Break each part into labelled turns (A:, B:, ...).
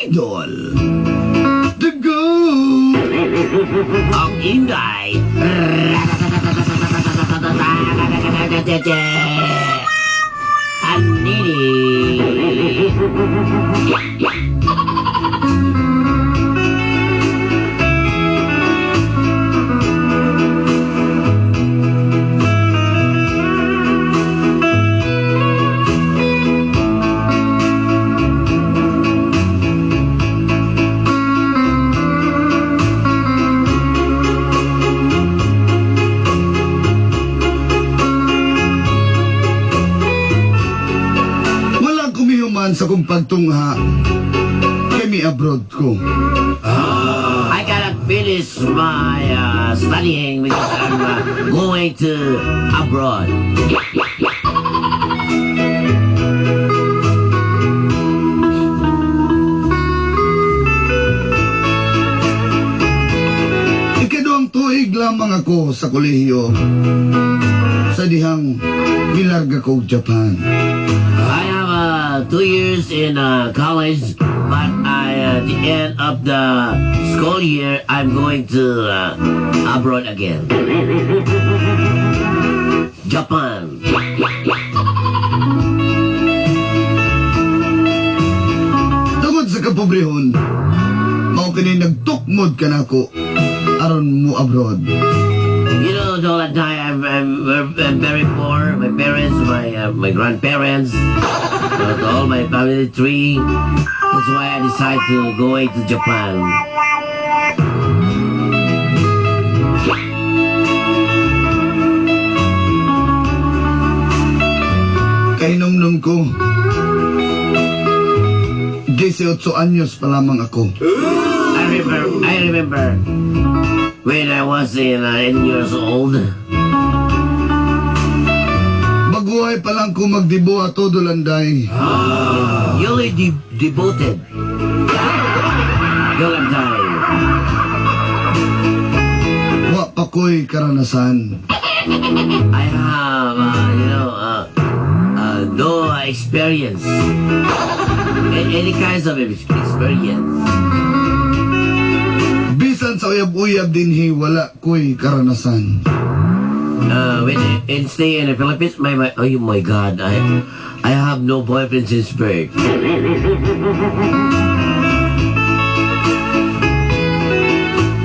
A: Idol. The Go!
B: Ang Inday. Anini.
A: Wala kumihuman sa kong pagtungha kay mi abroad ko.
B: I cannot finish my studying because I'm going to abroad.
A: Ikaduhang tuig lamang ako sa kolehiyo sa dihang milarga ko og Japan.
B: I have 2 years in college, but I the end of the school year, I'm going to abroad again. Japan.
A: Tungod sa kapobrehon, mao kini nagtukmod kanako aron mo abroad.
B: All that time I'm very poor. My parents, my grandparents, all my family tree. That's why I decided to go to Japan.
A: Kahinomdom ko, 18 anyos pa lamang ako.
B: I remember when I was in 8 years old.
A: Baguhay pa lang ko magdibuhat, Dolanday.
B: Newly devoted. Dolanday.
A: Wa pa ko'y karanasan.
B: I have no experience. Any kinds of experience.
A: Bisan sa uyab-uyab dinhi, wala ko'y karanasan.
B: When in stay in the Philippines, my oh my God, I have no boyfriend since birth.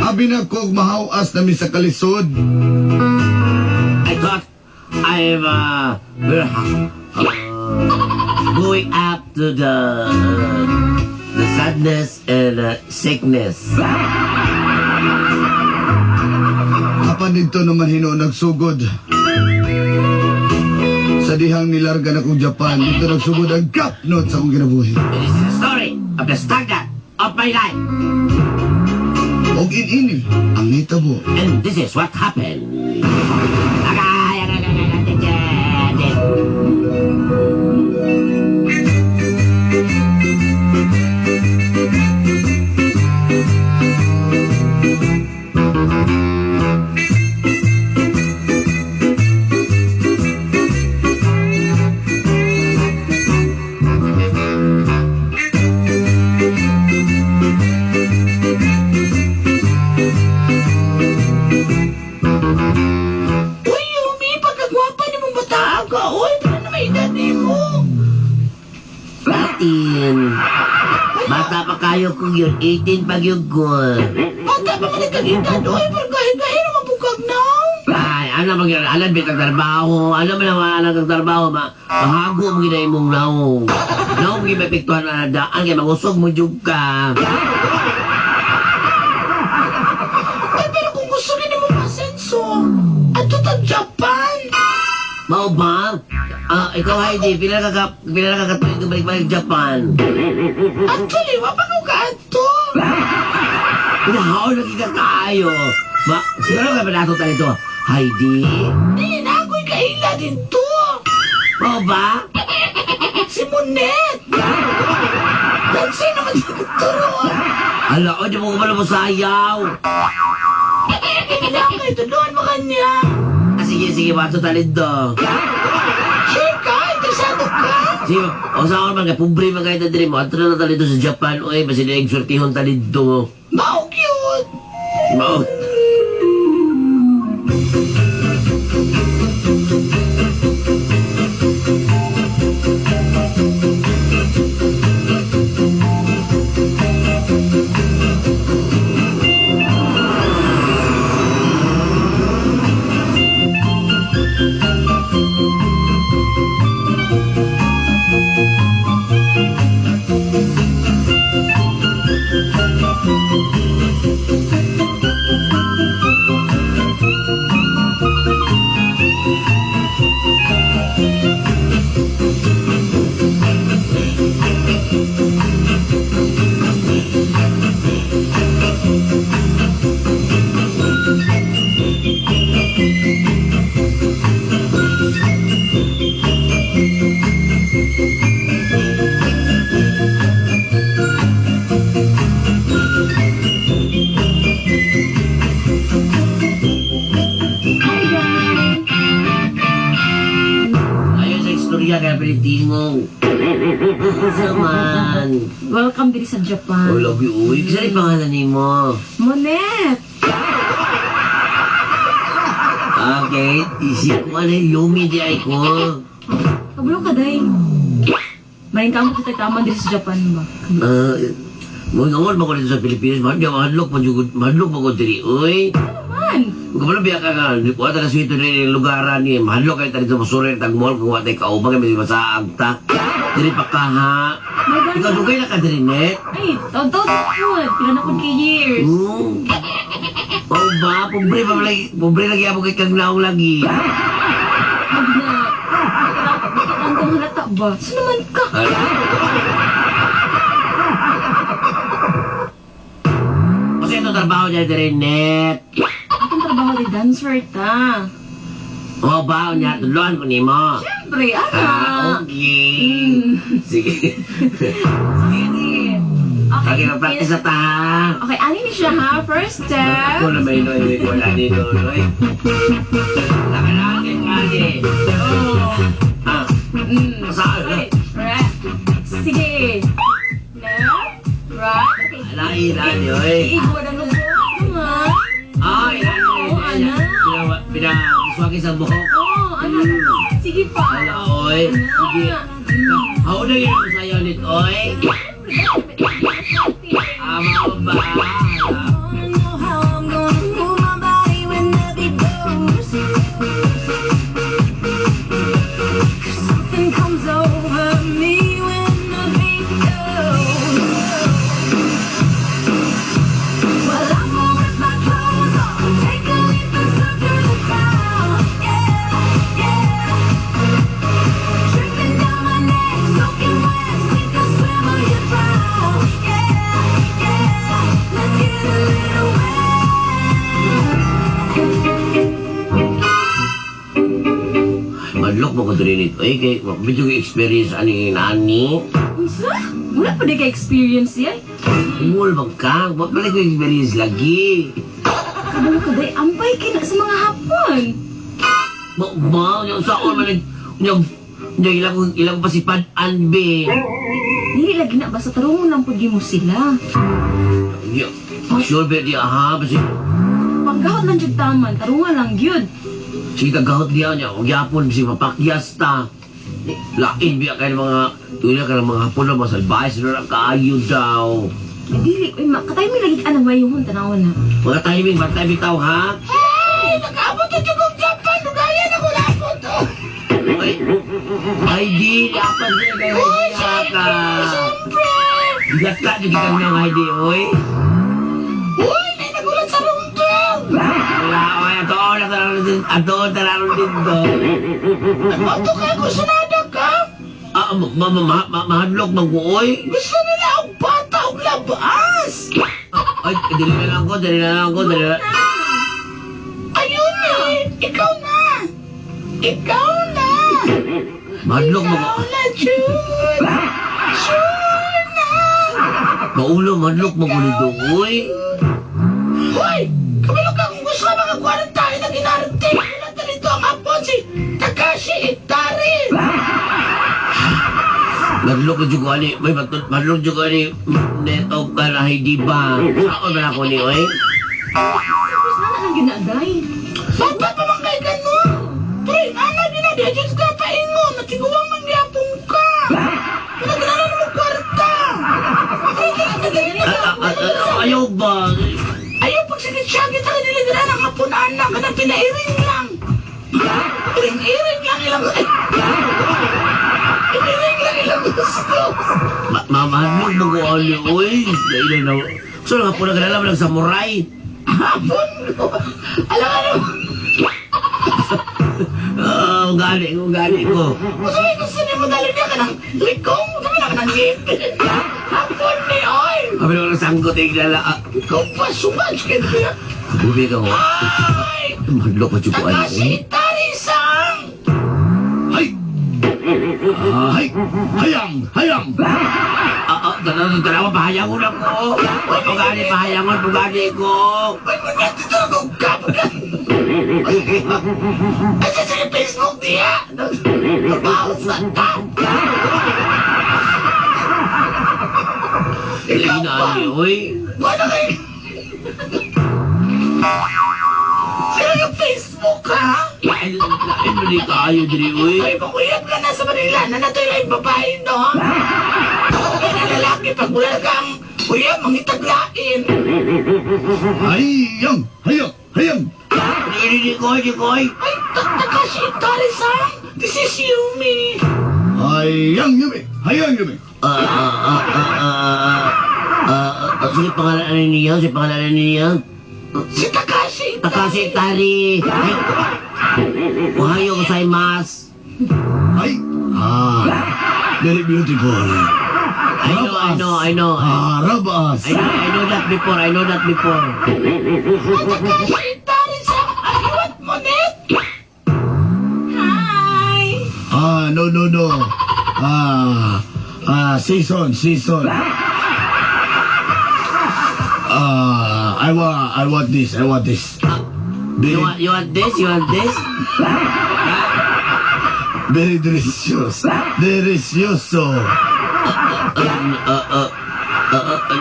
A: Abi na ko mahawas na mi sa kalisod.
B: I thought I'm we're going up to the sadness and sickness.
A: Apan didto naman hinuon nagsugod. Sa dihang nilarga na kong Japan, didto nagsugod ang gapnot sa akong kinabuhi.
B: It is the story of the stagnant of my life.
A: Og inini ang nitabo.
B: And this is what happened. Agay, agay, agay, agay, agay, agay.
C: Uy, Yumi, pagkagwapa ni mong bataa ka. Uy, pila na may edad nimo?
B: 18. Bata pa kayo kung yun. 18 pag yun ko.
C: Bata pa man kag edad. Uy, pero gahi-gahi naman bukag na.
B: Ay, ano man gyud alam bitag trabaho. Ano man ang alam kag trabaho ma mahago mo gyud imong naong. Naong gyud mapiktuhan na daan kay mangusog mo jud ka.
C: Ay, pero kung gusto ni mo masenso, adto ta Japan.
B: Mao ba? Ah, ikaw, Heidi, pila ka katuig balik-balik Japan?
C: Actually, wa pa ko kaadto.
B: Pinahaon lagi ka kaayo. Ma, siguro ka ba nato tayo ito? Heidi?
C: Dili na ako'y kaila dito.
B: Mao ba?
C: Si Monet. Dancer naman dito ron.
B: Ala, o, di mo ko mo sayaw.
C: Hindi na kayo, tudloan mo kanya.
B: Ah, sige, sige, bato tayo dito.
C: Sure ka? Interesado ka?
B: Sige, o sa ako man, kay pobre man kayo diri mo. Ato na lang dito sa Japan, oy, basta di swertihon ta dito.
C: Mao cute.
B: Mao.
C: Hi, guys.
B: Ayon sa istorya kay Pilitingong. Sa man.
C: Welcome diri sa Japan.
B: Oh, love you, uy. Kasi ano pangalan nimo?
C: Monet.
B: Okay, isip ko ano yung Yumi di ay ko.
C: Kabalo ka day. Maring kamo kita taman diri sa Japan ba?
B: Mo ngol ba ko dito sa Pilipinas? Mahal mahadlok man jud, mahadlok man ko diri, uy.
C: Man.
B: Kung kabalo biya ka nga, wala ta na swito diri lugaran ni, mahadlok kay ta dito mosurir tag mall kung wa tay kauban kay masaag ta. Diri pa ka ha. Ikaw dugay na ka diri net.
C: Ay, taon-taon po. Pila na kay years.
B: Oh ba, pobre pa lagi, pobre lagi ako kay kag naong lagi.
C: Mag na. Ang kong halata ba? Saan naman ka?
B: Kasi ito trabaho niya diri net.
C: Akong trabaho di dancer ta.
B: Oh ba, niya tudloan ko nimo.
C: Siyempre, ana.
B: Ah, okay. Sige.
C: Sige. Okay.
B: Okay, mag-practice na ta.
C: Okay, ani ni siya ha? First step.
B: Ako na may noy, wala dito, noy. Nakalangit, lagi.
C: Oh.
B: Ah, saan?
C: Okay, right. Sige. Left, right. Okay.
B: Alai, alai, oy.
C: Iigwa na lubot. Nga.
B: Ay, alai.
C: Oo, ana.
B: Pinaswaki sa buhok.
C: Oo, ana. Sige pa.
B: Ala, oy. Sige. Ako na yun ang sayo ulit, oy. Ama ba? Madlok mo ko diri nito. Oy, kay medyo experience ani nani.
C: Unsa? Wala pa di ka experience yan.
B: Umul bang ka? Wa pala ko experience lagi.
C: Kabalo ka day, ambay kina sa mga Hapon.
B: Ba, ba, yung saon man yung yung ilang ilang pasipad-an be.
C: Dili lagi na basta tarungon lang pud mo sila.
B: Yo, sure be di aha basi
C: Paggahot lang jud taman, tarungan lang gyud.
B: Sige tagahot diya niya, og yapon bisi mapakyas ta. Lain biya kay mga tuloy ka ng mga Hapon na mga salbahe sila na kaayo daw.
C: Dili, uy, katay mi lagi ka nang mayuhon tanaw na.
B: Mga timing, mga timing tao ha.
C: Hey, nakaabot na jud kong Japan, dugayan ako lapot to.
B: Ay, ay di, dapat siya kay Heidi ka.
C: Siyempre.
B: Bigat ka, di kita ng Heidi, oy.
C: Uy, nay nagulat sa rungtong.
B: Wala, oy, ato na tararo din, ato tararo din do.
C: Nagbato ka, gusto na ka.
B: Ah, ma ma ma ma mahadlok man ko, oy.
C: Gusto nila og bata og labas.
B: Ay, dili na lang ko, dili na lang ko, dili na.
C: Ayun eh, ikaw na. Ikaw na.
B: Mahadlok man ko.
C: Ikaw na, June. June na.
B: Kaulo, mahadlok man ko nito, oy.
C: Hoy! Kabalo ka kung gusto ka makakuha ng tayo na ginarte. Wala na dito ang hapon si Takashi Itari.
B: Madlok jud ko ani, may madlok jud ko ani net og kanahay di ba? Saon man ako ni oy?
D: Tapos na lang ginaday.
C: Bata pa man kay kanon. Pero yung ana ginadi, dyan ka paingon. Natiguang man gyapon ka. Pero ginanan mo kwarta.
B: Ah, ah, ah, ayaw ba?
C: Ayaw pag sigit-sigit sa kanila ginanan ang hapon anak. Kanang pinairing lang. Iring-iring lang ilang. Iring lang ilang gusto.
B: Mamadlok mo ko ani oy. Dahil na. So nga po nagdala lang samurai.
C: Hapon ko. Alam ano?
B: Ah, ugali ko, ugali ko.
C: Gusto mo gusto niyo madali niya ka ng likong. Gusto mo na ka ng ngipin. Hapon ni oy.
B: Kami naman ang sanggot eh, dala. Ah,
C: Ikaw pa sumaj kaya.
B: Bubi ka ko.
C: Ay!
B: Madlok ko jud ko ani.
C: Takashi Itari-san!
A: Hay! Hay! Hayang! Hayang!
B: Ah, ah, tanaw, tanaw, pahayangon ako. Pugani, pahayangon, pugani ko.
C: Ay, mga dito akong kapag! Asa sa Facebook niya? Trabaho sa ta!
B: Ikaw
C: Ikaw pa!
B: na, oy.
C: Wala kayo! Sino yung Facebook ha?
B: Lain, lain mo di kaayo diri, oy.
C: Ay, makuyap ka na sa Manila na nato'y lang babae, no? Kaya na lalaki, pag wala kang uyab, mangitaglain.
A: Hayang! Hayang! Hayang!
B: Di, di, ko, di, ko, oy.
C: Ay, Takashi Itari-san! This is Yumi!
A: Hayang Yumi! Hayang Yumi!
B: Ah, ah, ah, ah, ah, ah, ah, ah, sige, pangalan niya, sige, pangalan niya.
C: Si Takashi Itari!
B: Takashi Itari. Ay, ohayo gozaimasu.
A: Ay! Ah! Very beautiful.
B: I know, I know, I know.
A: Ah, rabas!
B: I know that before, I know that before.
C: Takashi Itari-san! Ay, what monet?
D: Hi!
A: Ah, no, no, no. Ah, ah, season, season. Ah, I want this, I want this. Very,
B: You want this? You want this?
A: Very delicious. Delicioso.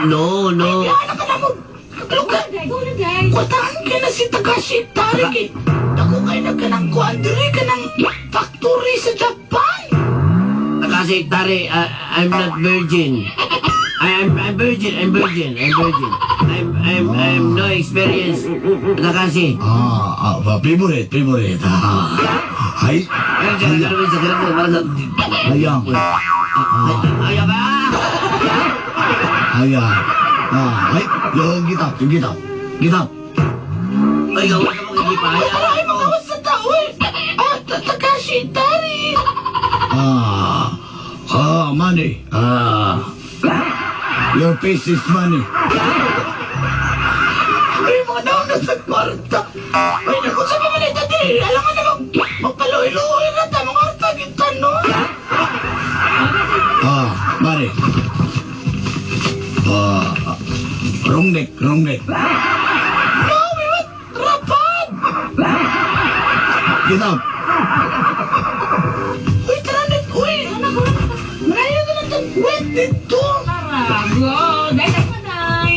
B: No, no.
C: Ano ka na mo? Look at,
D: Go na, guys.
C: kwartahan ka na si Takashi Itari. Kay, dako kay na ka ng kuan, diri ka ng factory sa Japan.
B: Takashi Itari, I'm not virgin. I'm virgin, I'm virgin, I'm virgin. I'm no experience. Takashi.
A: Ah, ah, favorite, favorite. Ah, ay, hayang,
B: Ayaw ba?
A: hayang. Ah, ay, yung get up, yung get up. Get up.
B: Ay, gawin ka mo
C: Ay,
B: gigipaya.
C: ay, mga sa tao eh. Ah, Takashi Itari.
A: Ah, ah, money. Ah, your face is money.
C: Ay, mga nauna sa kwarta. Ay, naku, sa mga nito, di. Alam mo namang, magpaluwi-luwi na ta, mga arta, kita, no?
A: Ah, money. Ah, wrong neck, wrong neck.
C: No, we want rapad.
A: Get up.
C: Uy, tara na, uy. Malayo na lang wet dito.
D: Tara, go. Day, day, day.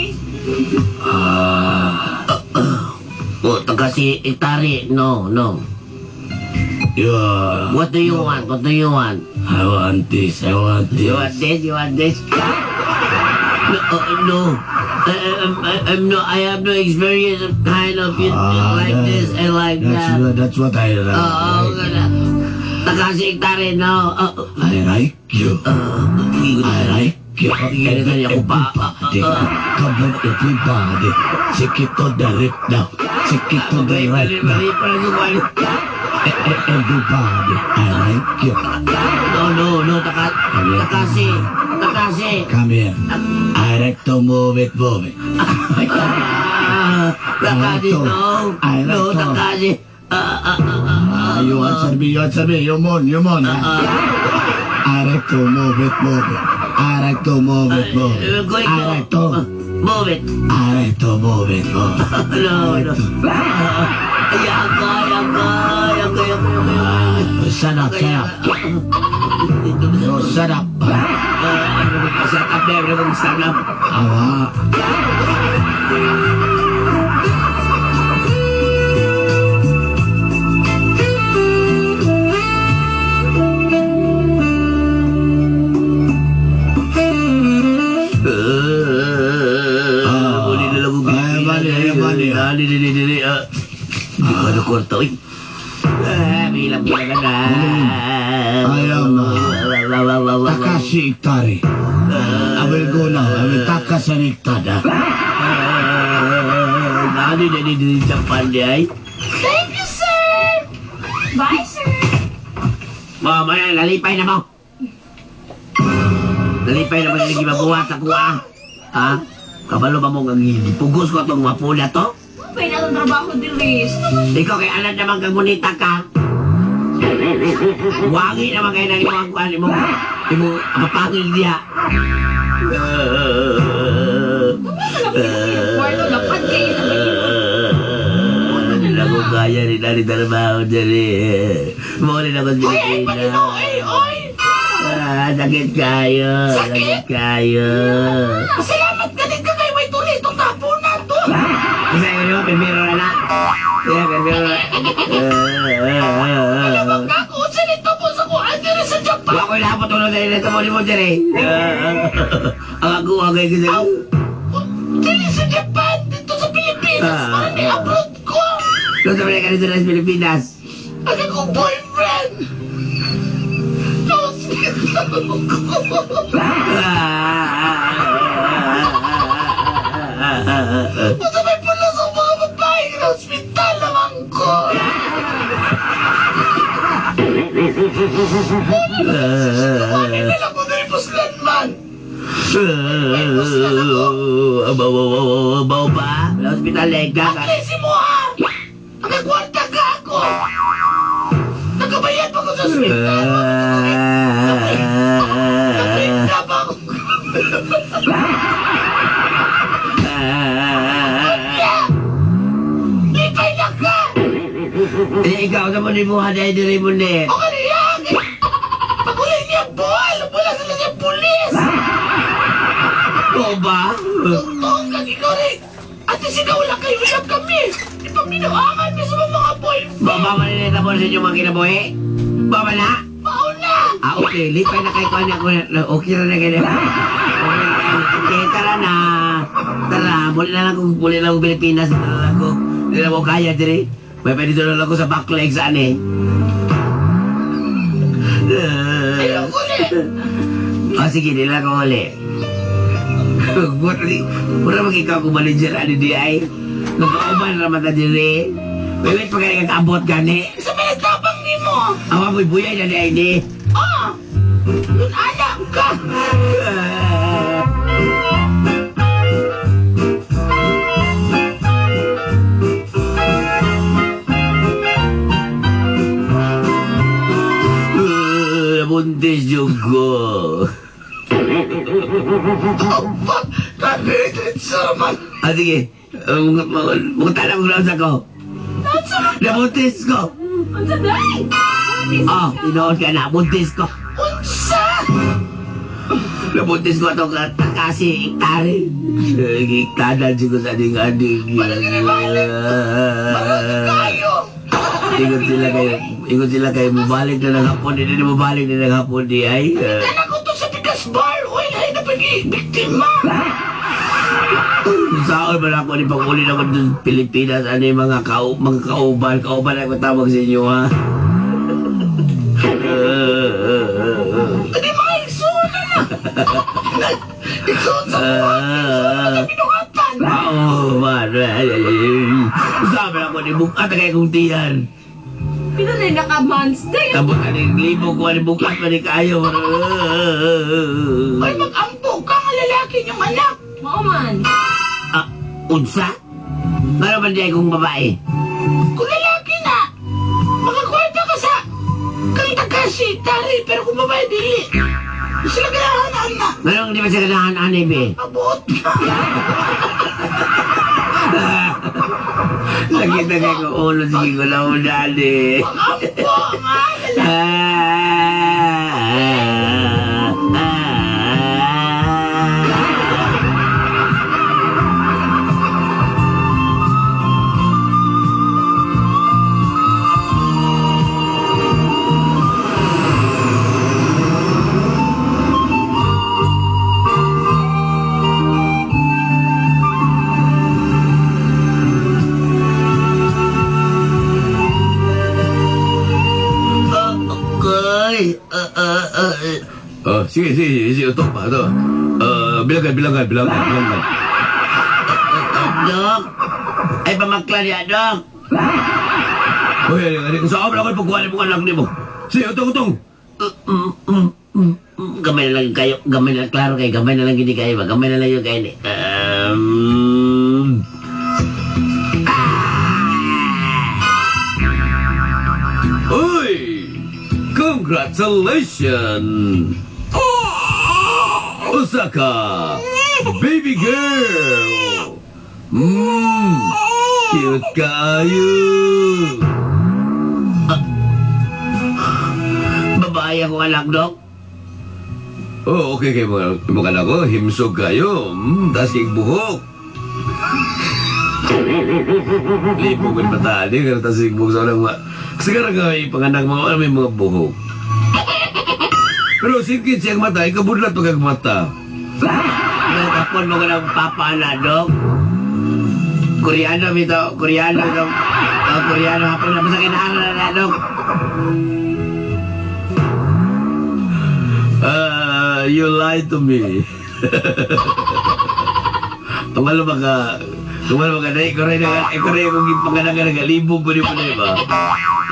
A: Ah,
B: Oh, Takashi Itari, no, no.
A: Yeah.
B: What do you want? What do you want?
A: I want this, I want this.
B: You want this? You want this? No, no. I'm no. I have no experience of kind of you,
A: Ah,
B: like this and like
A: that's
B: that.
A: That's what I like.
B: Oh, Takashi Itari, no.
A: I like you. I like you.
B: Ako pa.
A: Everybody. Come on, everybody. Shake it to the left now. Shake it to the right now. Everybody, I like you.
B: No, no, no, Takashi, Takashi.
A: Come here. I like to move it, move it.
B: Ah, Takashi, no.
A: I like
B: No,
A: to.
B: Takashi. Ah, ah, ah, ah,
A: Ah, you answer me, you answer me. You moan, you moan. I like to move it, move it. I like to move it, move it.
B: We're going
A: I
B: to
A: like to.
B: Move it.
A: I like to move it, move it.
B: No, no. Ay, agay, agay, agay, agay, agay.
E: Shut up, shut up. No, shut up.
B: Shut up, babe. Stand up.
E: Awa.
B: Ah,
E: Ay, bali, ay, bali.
B: Ah, dili, dili, dili. Ah. Hindi ko na kwarta, uy. Ah, bilang bilang ka na.
E: I am, Takashi Iktari. I will go now. I will takas an iktada.
B: Ah, dili, dili, dili, Japan, di ay.
C: Thank you, sir!
D: Bye, sir.
B: Mo, mo, nalipay na mo. Nalipay na mo yung gimabuhat sa kuha. Ha? Kabalo ba mo nga gipugos ko itong mapula to?
D: Pwede na akong trabaho diri.
B: Ikaw kay anak naman kang munita ka. Wangi naman kayo ng imong kuan imong imong mapangil diha.
D: Kwarto, lapad kayo na ba
B: Wala nila ko kaya ni Dali trabaho diri. Mo rin ako sa
C: Ay, ay, Panginoon, ay, oy!
B: Ah, sakit kayo.
C: Sakit?
B: Sakit kayo.
C: Salamat galing ka kay may tuloy itong tapunan to!
B: Kasi ano, primero na na. Yeah, primero na.
C: Alam ka ako, sa nito po sa kuha diri sa Japan!
B: Wa ko ilapot ulo diri sa mo mo diri. Ang ako ang kay kasi.
C: Diri sa Japan, dito sa Pilipinas,
B: Ah,
C: para ni
B: ah.
C: abroad ko!
B: Doon sa mga dito sa Pilipinas.
C: Ang akong boyfriend! Sa hospital ko! Basta may pulos ang mga babae sa hospital naman ko! Kuhanin nila ko diri puslan man!
B: Abaw, abaw, abaw ba? Sa hospital lega ka.
C: Aklesi mo ha! Nagkwarta ka ako! Nakabayad pa ko sa hospital! Nag-break na ba ako? Lipay na ka!
B: Eh, ikaw naman ni Buha dahil diri mo ni.
C: O kaniyang! Pagulay niya buhal! Wala sila siya pulis!
B: Oo ba?
C: Tungtong kang ikaw rin! Ate sigaw lang kayo, uyab kami! Ipaminawangan mismo mga boyfriend!
B: Baba man nila mo sa inyong mga kinabuhi? Baba na?
C: Mauna!
B: Ah, okay. Lipay na kay kuan ako. Okay ra na kayo. Okay, okay, tara na. Tara, muli na lang kung muli na lang kung Pilipinas. Tara lang ko. Hindi na mo kaya diri. May pwede doon lang ako sa back legs ani.
C: Ayaw ko rin!
B: Ah, sige, di lang ako uli. Mura mag ikaw kung manager ani di ay. Nagkauban raman ta diri. Wait, wait, pag kakaabot gani.
C: Sa pinagtabang ni mo!
B: Awa mo'y buyay na di ay di.
C: Ah! Yun anak ka!
B: Nabuntis yung ko.
C: Oh, fuck! Nandito man!
B: Ah, sige. Mukunta na kong sa ko. Nabuntis ko.
D: Unsa day?
B: Ah, tinood ka na. Buntis ko.
C: Unsa!
B: Nabuntis ko itong Takashi Iktari. Iktada ko sa ading-ading.
C: Marami kayo!
B: Ingon sila kayo. Ingon sila kayo. Mubalik na ng hapon. Hindi na mubalik na ng hapon di ay.
C: Anak ko to sa Pikas Bar! Uy, ay na pag-biktima!
B: Saan man ako ni pag-uli ako dun sa Pilipinas, ano yung mga, mga kauban, kauban ako tawag sa inyo, ha?
C: Hindi mga igsoon na na! Igsoon sa buhat! Igsoon sa binuhatan!
B: Oo, man. Sabi ako ni bukat kay kong tiyan.
D: Pila na naka-months day.
B: Tapos ano yung libo ko, ano bukat pa ni kayo.
C: Ay, mag-ampo ka nga lalaki niyong anak!
D: Mao man.
B: Ah, unsa? Ano man di kong babae?
C: Kung lalaki na, makakwarta ka sa kang Takashi, Tari, pero kung babae, dili. Sila ganahan na.
B: Anong di ba siya ganahan, ani, be?
C: Abot ka.
B: Sakit na kayo kong ulo. Sige ko lang ulan eh.
C: Ampo nga.
B: Ah, ah, ah. Okay. Oh, sige, sige, sige, utok pa, ito. Bilangan, bilangan, bilangan, bilangan. Dok! Ay, pamakla niya, Dok! Uy, ay, ay, saan mo na ako pagkuha ni mong anak ni mo? Sige, utong, utong! Gamay na lang kayo, gamay na lang, klaro kayo, gamay na lang gini kayo ba? Gamay na lang yung kayo ni. Uy! Congratulations! Osaka! Baby girl! Cute kayo! Babae ako anak, Dok. Oh, okay kay mga mga anak ko. Himsog kayo. Tas kay buhok. Lipo ko ni patali. Kaya tas kay buhok sa walang mga... Siguro nga ipanganak mga wala may mga buhok. Pero sikit siyang mata, ikabudlat pag ang mata. Nakapon mo ka ng papa na, Dok. Koreano, bito. Koreano, Dok. Oh, Koreano, hapon na. Basta kinaaral na, Dok. Ah, you lied to me. Tumalo ba ka? Tumalo ba ka? Dahil ko rin, ikaw rin akong ipanganak ka nagalibog ko rin mo na iba.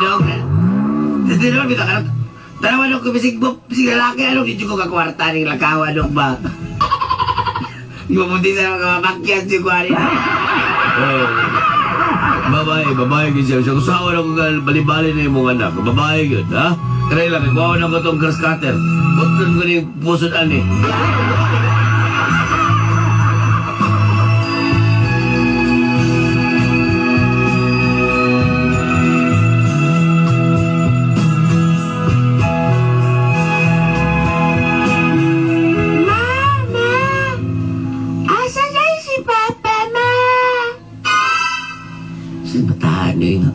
B: Dok, hindi naman bito ka. Tanawa dok, bisig mo, bisig lalaki, ano, hindi ko kakwarta ng lakawa, dok ba? Ipapunti sa mga mamakyat si Kuwari. Oh. Babae, babae gyud siya. Siya usawa na ko bali-bali na imong anak. Babae gyud, ha? Try lang, ikuha na ko tong grass cutter. Putol ko ni pusod ani.
C: Mama! Asa na si Papa, Ma?
B: Sa bataan eh nga.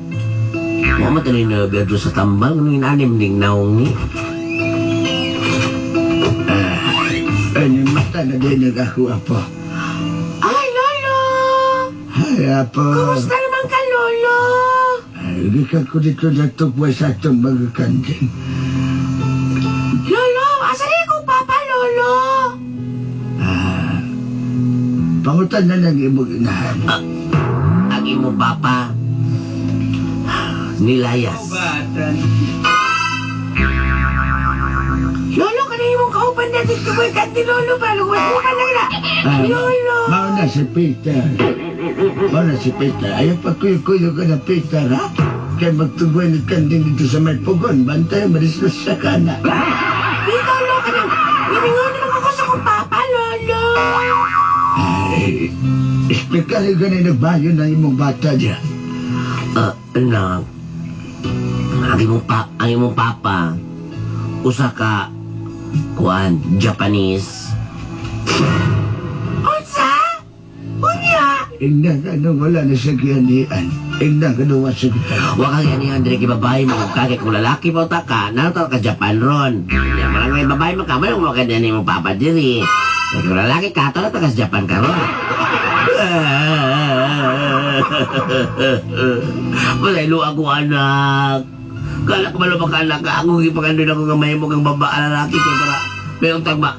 B: Wa man tayo na gadro sa tambal, ano yung anim ding naong ni.
E: Ay, ni mata na din ako, apo.
C: Ay, Lolo!
E: Ay, apo.
C: Kumusta naman ka, Lolo?
E: Ay, gikan ko dito na tugway sa atong mga kanding.
C: Lolo, asa na akong Papa, Lolo?
E: Ah, pangutan na lang imong inahan.
B: Ang imong papa, nilayas.
C: Lolo, kanina mong kauban natin tukoy ka ni Lolo ba? Luwas lang na.
E: Ah,
C: Lolo!
E: Mauna si Peter. Mauna si Peter. Ayaw pa kuyo-kuyo ka na, Peter, ha? Kaya magtugway ng kanding dito sa may pugon. Bantay, marislos siya ka na.
C: Di, Lolo, kanang hiningaw naman ako sa kong Papa, Lolo.
E: Ay, esplikari ka na nagbayo ng imong bata diya.
B: Ah, anak, ang imong papa, usa ka, kuan, Japanese.
C: Unsa? Unya!
E: Ingnan ka nung wala na siya giyanian. Ingnan ka nung wala siya giyanian.
B: Wa ka gani Andre kay babae mo kung kagay kung lalaki pa uta ka, nato ka Japan ron. Kaya mo lang may babae man ka, may mo ka din imong papa diri. Kaya kung lalaki ka, to ka sa Japan karon. Masaylo ako anak. Kala ko malo ka anak ka. Ako gipagando na ko nga mahimo kang babae lalaki kay para may untag ba.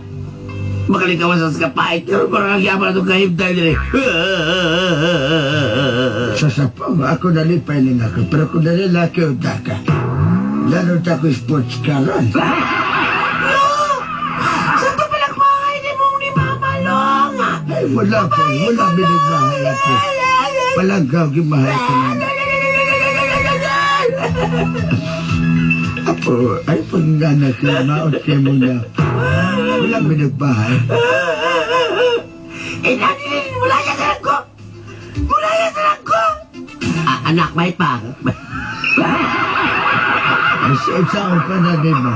B: Makalikawan sa kapait. Pero parang nagyaman na itong kahimtay diri.
E: Sa sapong, ako nalipay na ako. Pero kung nalalaki o taka, lalo ta ko sports car ron.
C: Lo! Sa to pala kumain ni mong ni Mama Long!
E: Ay, wala po. Wala binagmahay ako. Palanggaw, gimahay ko na. Apo, ay pag anak ko, maot kayo muna. Wala binagbahay.
C: Inanilin, mula yan sa ko! Mula yan sa ko!
B: Anak, may pa.
E: Unsaon pa na nimo?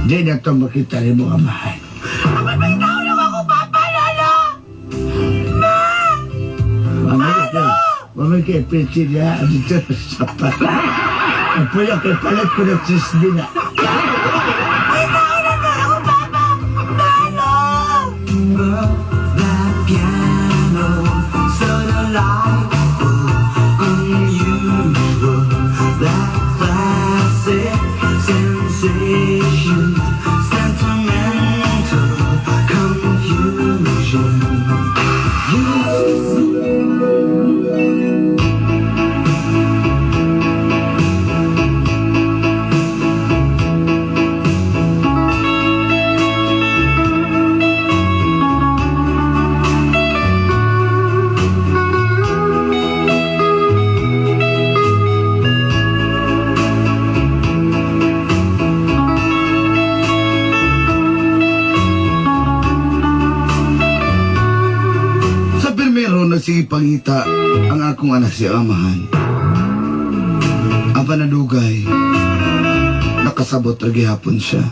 E: Di na to makita nimo amahan.
C: Apan may tao na ako, Papa, Lolo! Ma!
E: Mamay mamay kay PC niya dito sa pa. Ang puyo kay palit ko ng sisdi na.
C: May tao na ba ako, Papa? Lolo!
F: That piano, so delightful, unusual, that classic sensation, sentimental confusion. You
A: Sa primero, nagsige pangita ang akong anak si amahan. Ang panadugay, nakasabot ra gihapon siya.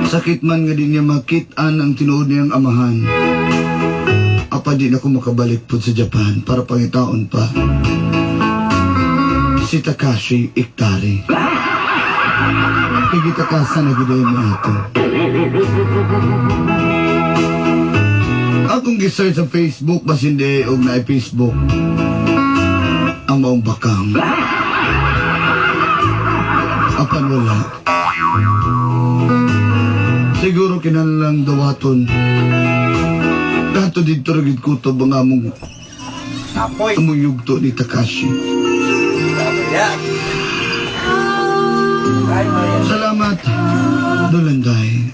A: Sakit man nga di niya makit-an ang tinuod niyang amahan. Apa di na ko makabalik po sa Japan para pangitaon pa si Takashi Iktari. Kay gitakasan na gid mo ato. Akong gisearch sa Facebook, basin di og na Facebook ang maong bakang. Apan wala. Siguro kinahanglang dawaton. Dato dito ra gid kutob ang among
G: Apoy.
A: among yugto ni Takashi.
G: Yeah. Ay, Maria.
A: Salamat, Dolanday,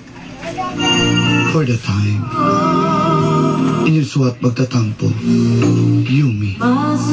A: for the time. Inyong suwat magtatampo, Yumi.
D: Mas